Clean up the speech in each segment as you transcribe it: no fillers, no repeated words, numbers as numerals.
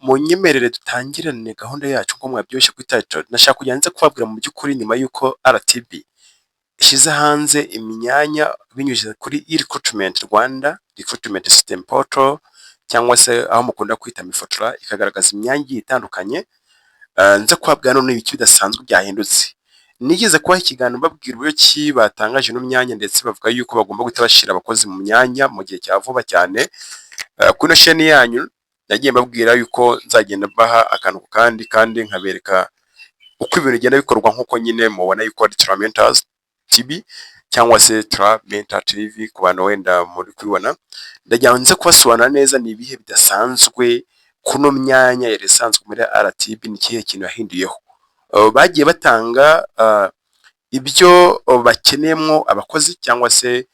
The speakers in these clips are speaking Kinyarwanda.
Munyemerere dutangirane gahunda yacu nk'uko mwabyumvise kuri title. Ndashaka kugira nze kubabwira mu by'ukuri, nyuma y'uko RTB ishyize hanze imyanya binyuze kuri e-recruitment, Rwanda Recruitment System Portal, cyangwa se aho mukunda kwita MIFOTRA, ikagaragaza imyanya igiye itandukanye, nze kubabwira none ibiki bidasanzwe byahindutse. Nigeze kubaha ikiganiro mbabwira uburyo ki batangaje ino myanya, ndetse bavuga yuko bagomba guhita bashyira abakozi mu myanya mu gihe cya vuba cyane. Kuri ino sheni yanyu nagiye mbabwira yuko nzagenda mbaha akantu ku kandi, kandi nkabereka uko ibintu bigenda bikorwa, nk'uko nyine mubona yuko ari Turamenters TV cyangwa se Turamentor TV ku bantu wenda muri kubibona. Ndagira ngo nze kubasobanurira neza ni ibihe bidasanzwe kuno myanya yari isanzwe muri RTB, ni ikihe kintu yahinduyeho. Bagiye batanga ibyo bakeneyemo abakozi, cyangwa se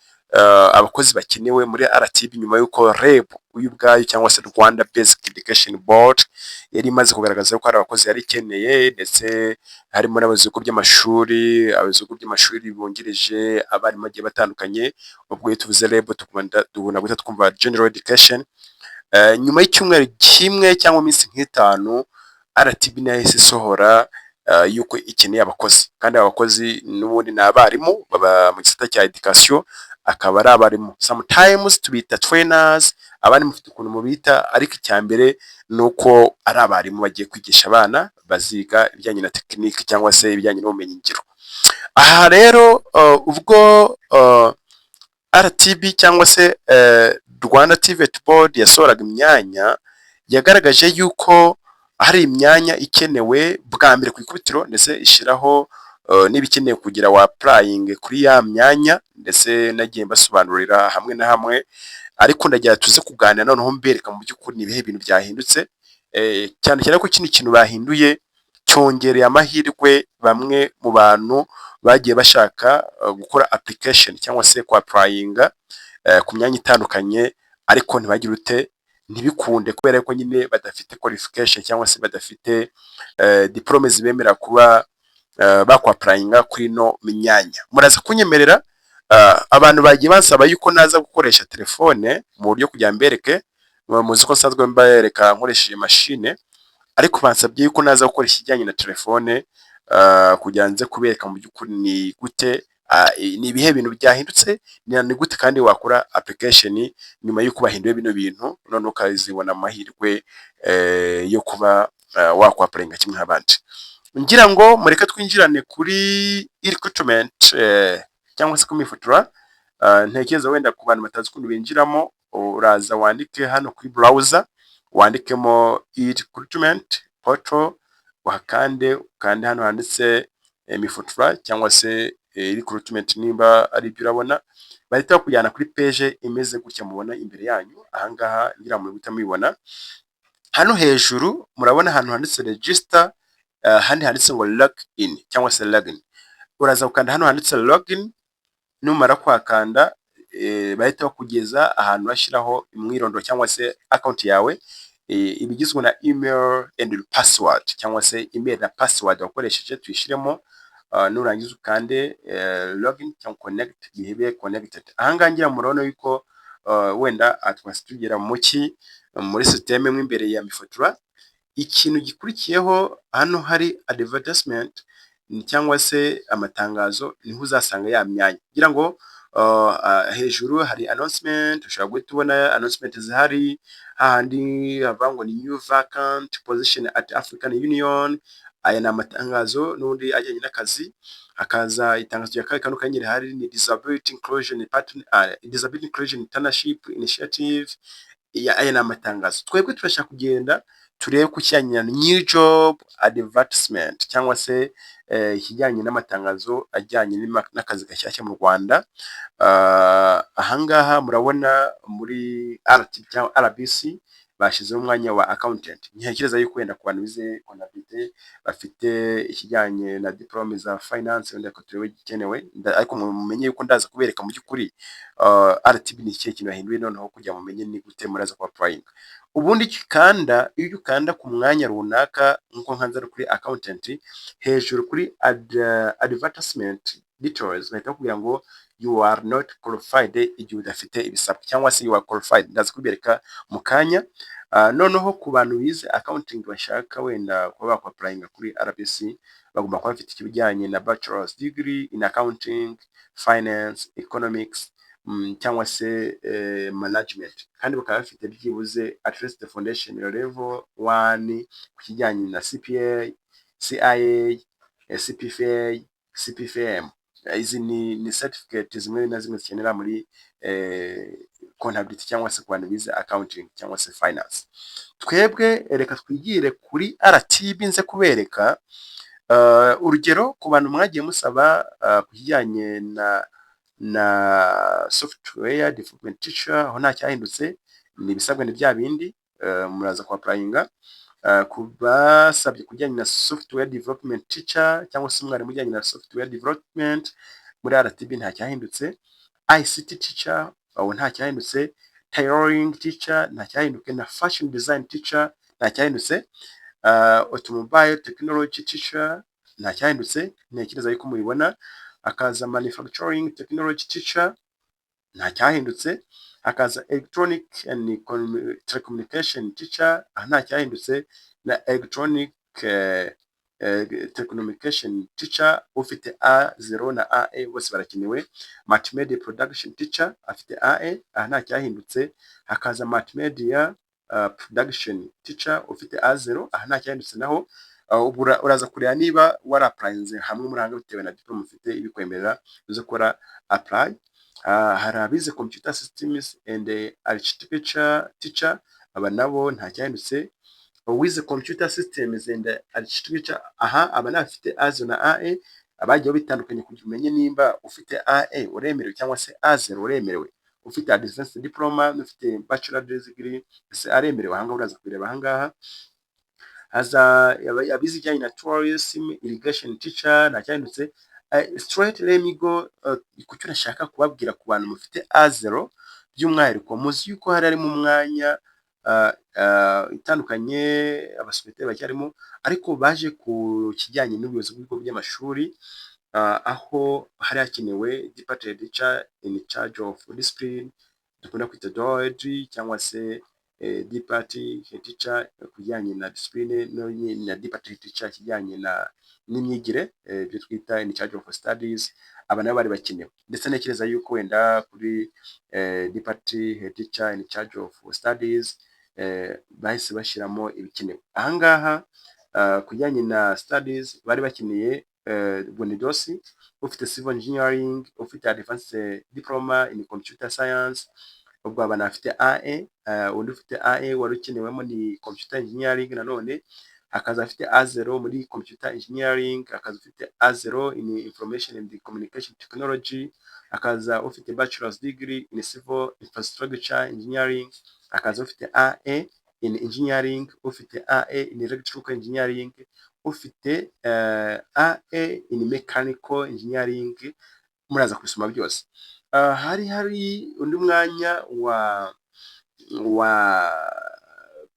abakozi bakenewe muri RTB, nyuma y'uko REB yo ubwayo cyangwa se Rwanda Basic Education Board yari imaze kugaragaza ko hari abakozi yari ikeneye, ndetse harimo n'abayobozi b'ibigo by'amashuri, abayobozi b'ibigo by'amashuri bungirije, abarimu bagiye batandukanye. Ubwo iyo tuvuze REB dukunda guhita twumva general education. Nyuma y'icyumweru kimwe cyangwa iminsi nk'5, RTB nayo yahise isohora yuko ikeneye abakozi, kandi aba bakozi n'ubundi ni abarimu baba mu gisata cya education, akaba ari abarimu, sometimes tubita trainers, abandi mufite ukuntu mubita, ariko icya mbere ni uko ari abarimu bagiye kwigisha abana baziga ibijyanye na tekinike cyangwa se ibijyanye n'ubumenyingiro. Aha rero ubwo RTB cyangwa se Rwanda TVET Board yasohoraga imyanya, yagaragaje yuko hari imyanya ikenewe bwa mbere ku ikubitiro, ndetse ishyiraho n'ibikenewe kugira wa applyinge kuri ya myanya, ndetse nagiye mbasobanurira hamwe na hamwe. Ariko ndagira tuze kuganira noneho mbereka mu by'ukuri ni ibihe bintu byahindutse, cyane cyane ko kino kintu bahinduye cyongereye amahirwe bamwe mu bantu bagiye bashaka gukora application cyangwa se kwa applyinga ku myanya itandukanye, ariko ntibagire ute, ntibikunde, kubera ko nyine badafite qualification cyangwa se badafite diplôme zibemerera kuba bakwa applyinga kuri ino myanya. Muraza kunyemerera, abantu bagiye bansaba yuko naza gukoresha telefone mu buryo kugira mbereke. Muzi ko nsanzwe mbereka nkoresheje mashine, ariko bansabye yuko naza gukoresha ikijyanye na telefone kugira nze kubereka mu by'ukuri ni gute, ni ibihe bintu byahindutse, ni gute kandi wakora application nyuma y'uko bahinduye bino bintu, none ukazibona amahirwe yo kuba wakwa applyinga kimwe nk'abandi. Ngira ngo mureke twinjirane kuri e-recruitment cyangwa se kuri MIFOTRA. Ntekereza wenda ku bantu batazi ukuntu binjiramo, uraza wandike hano kuri browser, wandikemo e-recruitment portal, uhakande, ukande hano handitse MIFOTRA cyangwa se e-recruitment nimba ari ibyo urabona, bahita bakujyana kuri page imeze gutya mubona imbere yanyu ahangaha. Ngira ngo muri guhita mubibona. Hano hejuru murabona ahantu handitse register, ahandi handitse ngo log in cyangwa se login. Uraza gukanda hano handitse login. Numara kuhakanda, bahita bakugeza ahantu bashyiraho umwirondoro cyangwa se account yawe, iba igizwe na email and password, cyangwa se email na password wakoresheje tuyishyiremo. Nurangiza ukande login cyangwa connect, bibe connected. Ahangaha ngira murabona yuko wenda twahise tugera muri système mo imbere ya MIFOTRA. Ikintu gikurikiyeho, hano hari advertisement cyangwa se amatangazo, niho uzasanga ya myanya. Ngira ngo hejuru hari announcement, ushobora guhita ubona announcement zihari, hahandi havuga ngo ni new vacant position at African Union. Aya ni amatangazo n'ubundi ajyanye n'akazi. Hakaza itangazo rya kabiri, kano kanya rihari ni disability inclusion internship initiative. Aya ni amatangazo. Twebwe turashaka kugenda turebe ku kijyanye na new job advertisement cyangwa se ikijyanye n'amatangazo ajyanye n'akazi gashyashya mu Rwanda. Ahangaha murabona muri RT cyangwa RBC bashyizeho umwanya wa accountant. Ntekereza yuko wenda ku bantu bize comptabilité, bafite ikijyanye na diplôme za finance, wenda reka turebe igikenewe, ariko mumenye yuko ndaza kubereka mu by'ukuri RTB ni ikihe kintu yahinduye noneho, kugira mumenye ni gute muraza ku applyinga. Ubundi icyo ukanda, iyo ukanda ku mwanya runaka, nk'uko nkanze kuri accountant, hejuru kuri advertisement details bahita bakubwira ngo "You are not qualified" igihe udafite ibisabwa, cyangwa se "You are qualified". Ndaza kubereka mu kanya. Noneho ku bantu bize accounting bashaka wenda kuba bakwapplyinga kuri RBC, bagomba kuba bafite ikijyanye na bachelor's degree in accounting, finance, economics cyangwa se management, kandi bakaba bafite byibuze at least the foundation level 1 ku kijyanye na CPA, CIA, CPFA, CPFM. Izi ni certificate zimwe na zimwe zikenera muri comptabilité cyangwa se ku bantu bize accounting cyangwa se finance. Twebwe reka twigire kuri RTB, nze kubereka urugero ku bantu mwagiye musaba ku kijyanye na software development teacher. Aho nta cyahindutse, ni ibisabwa ni bya bindi, muraza kuapplyinga. Ku basabye kujyanye na software development teacher cyangwa se umwarimu ujyanye na software development muri RTB, nta cyahindutse. ICT teacher, aho nta cyahindutse. Tailoring teacher, nta cyahindutse, na fashion design teacher, nta cyahindutse. Automobile technology teacher, nta cyahindutse, ntekereza yuko mubibona. Hakaza manufacturing technology teacher, nta cyahindutse. Hakaza electronic and telecommunication teacher, aha nta cyahindutse, na electronic telecommunication teacher ufite A0 na AA bose barakenewe. Multimedia production teacher afite AA, aha nta cyahindutse. Hakaza multimedia production teacher ufite A0, aha nta cyahindutse naho. Uraza kureba niba warapplyinze hamwe muri aha, bitewe na diplôme ufite ibikwemerera, uze gukora apply. Hari abize computer systems and architecture teacher, aba nabo nta cyahindutse. Uwize computer systems and architecture, aha aba afite A0 na AA. Abagiye bitandukanye kugira umenye nimba ufite AA uremerewe cyangwa se A0 uremerewe. Ufite advanced diploma n'ufite bachelor degree ese aremerewe? Ahangaha uraza kubireba. Ahangaha haza abize ibijyanye na tourism irrigation teacher, nta cyahindutse. Straight let me go ku cyo nashaka kubabwira. Ku bantu mufite A0 by'umwihariko, muzi yuko hari harimo umwanya itandukanye, abasecrétaire bacyarimo, ariko baje ku kijyanye n'ubuyobozi bw'ibigo by'amashuri, aho hari hakenewe department teacher in charge of discipline, dukunda kwita DOD, cyangwa se department teacher ku bijyanye na discipline, na department teacher kijyanye na n'imyigire, ibyo twita in charge of studies. Aba nabo bari bakenewe. Ndetse ntekereza yuko wenda kuri department teacher in charge of studies bahise bashyiramo ibikenewe. Ahangaha ku bijyanye na studies bari bakeneye ubwo ufite civil engineering, ufite advanced diploma in computer science, ubwo aba afite AA. Undi ufite AA wari ukenewemo ni computer engineering nanone, hakaza afite A0 muri computer engineering, hakaza ufite A0 in information and communication technology, hakaza ufite bachelor's degree in civil infrastructure engineering, hakaza ufite AA in engineering, ufite AA in electrical engineering, ufite AA in mechanical engineering. Muraza kubisoma byose. Hari undi mwanya wa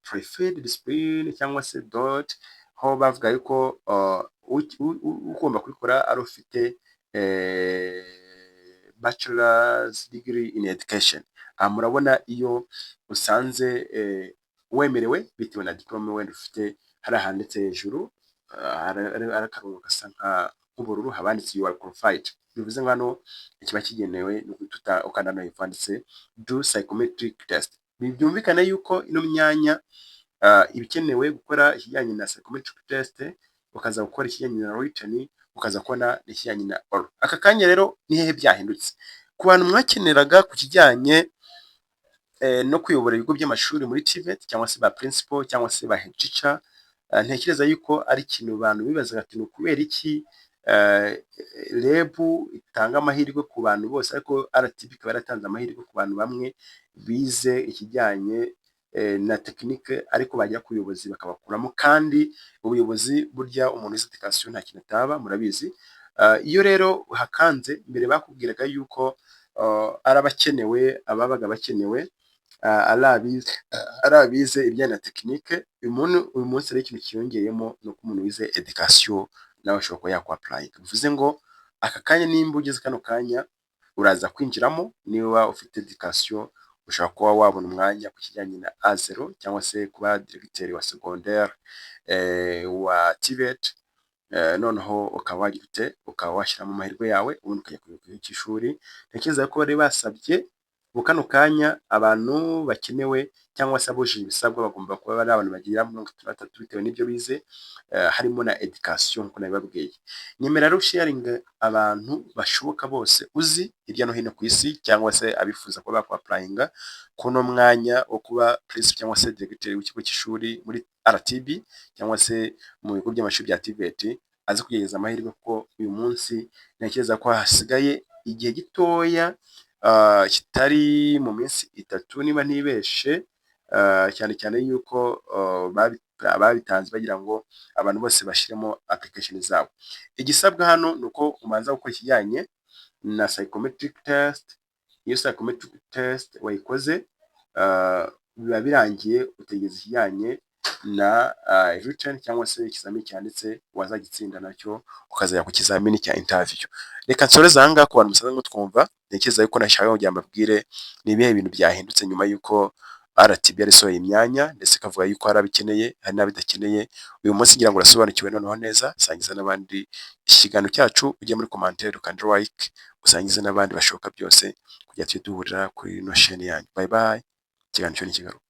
preferred discipline cyangwa se DOD, aho bavuga yuko ugomba kubikora ari ufite bachelor's degree in education. Aha murabona iyo usanze wemerewe bitewe na diplôme wenda ufite, hari handitse hejuru hari akarongo gasa nk'ubururu, haba handitse "You are qualified". Bivuze ngo hano ikiba kigenewe ni uguhita ukanda hano hepfo handitse "Do psychometric test". Byumvikane yuko ino myanya ibikenewe gukora ikijyanye na psychometric test, ukaza gukora ikijyanye na written, ukaza kubona ikijyanye na oral. Aka kanya rero ni hehe byahindutse? Ku bantu mwakeneraga ku kijyanye no kuyobora ibigo by'amashuri muri TVET, cyangwa se ba principal cyangwa se ba head teacher, ntekereza yuko ari ikintu abantu bibazaga ati: "Ni ukubera iki REB itanga amahirwe ku bantu bose, ariko RTB ikaba yaratanze amahirwe ku bantu bamwe bize ikijyanye na tekinike, ariko bagera ku buyobozi bakabakuramo?" Kandi ubuyobozi burya umuntu wize éducation nta kintu ataba, murabizi. Iyo rero hakanze, mbere bakubwiraga yuko ari abakenewe, ababaga bakenewe ari abize ibijyanye na tekinike. Uyu munsi rero ikintu cyiyongeyemo ni uko umuntu wize éducation nawe ashobora kuba yakwapplyinga. Bivuze ngo aka kanya nimba ugeze kano kanya, uraza kwinjiramo niba ufite éducation. Ushobora kuba wabona umwanya ku kijyanye na A0 cyangwa se kuba diregiteri wa secondaire wa TVET, noneho ukaba wagira ute? Ukaba washyiramo amahirwe yawe, ubundi ukajya ku kigo cy'ishuri. Ntekereza ko bari basabye mu kano kanya abantu bakenewe cyangwa se abujuje ibisabwa bagomba kuba ari abantu bagera muri 33 bitewe n'ibyo bize, harimo na education nk'uko nabibabwiye. Nyemera rero usharinge abantu bashoboka bose uzi hirya no hino ku isi, cyangwa se abifuza kuba bakwapplyinga kuno mwanya wo kuba principal cyangwa se diregiteri w'ikigo cy'ishuri muri RTB cyangwa se mu bigo by'amashuri bya TVET, aze kugerageza amahirwe, kuko uyu munsi ntekereza ko hasigaye igihe gitoya kitari mu minsi 3 niba ntibeshe, cyane cyane yuko babitanze bagira ngo abantu bose bashyiremo application zabo. Igisabwa hano ni uko ubanza gukora ikijyanye na psychometric test. Iyo psychometric test wayikoze, biba birangiye, utegereza ikijyanye na written cyangwa se ikizamini cyanditse, wazagitsinda nacyo ukazajya ku kizamini cya interview. Reka nsoreze aha ngaha ku bantu musanzwe mutwumva. Ntekereza yuko nashakaga kugira ngo mbabwire ni ibihe bintu byahindutse nyuma y'uko RTB yari isohoye imyanya, ndetse ikavuga yuko hari abikeneye, hari n'abidakeneye. Uyu munsi ngira ngo urasobanukiwe noneho neza. Sangiza n'abandi iki kiganiro cyacu, ujye muri commentaire ukande like, usangize n'abandi bashoboka byose kugira tujye duhurira kuri ino chaîne yanyu. Bye bye, ikiganiro cyo nikigaruka.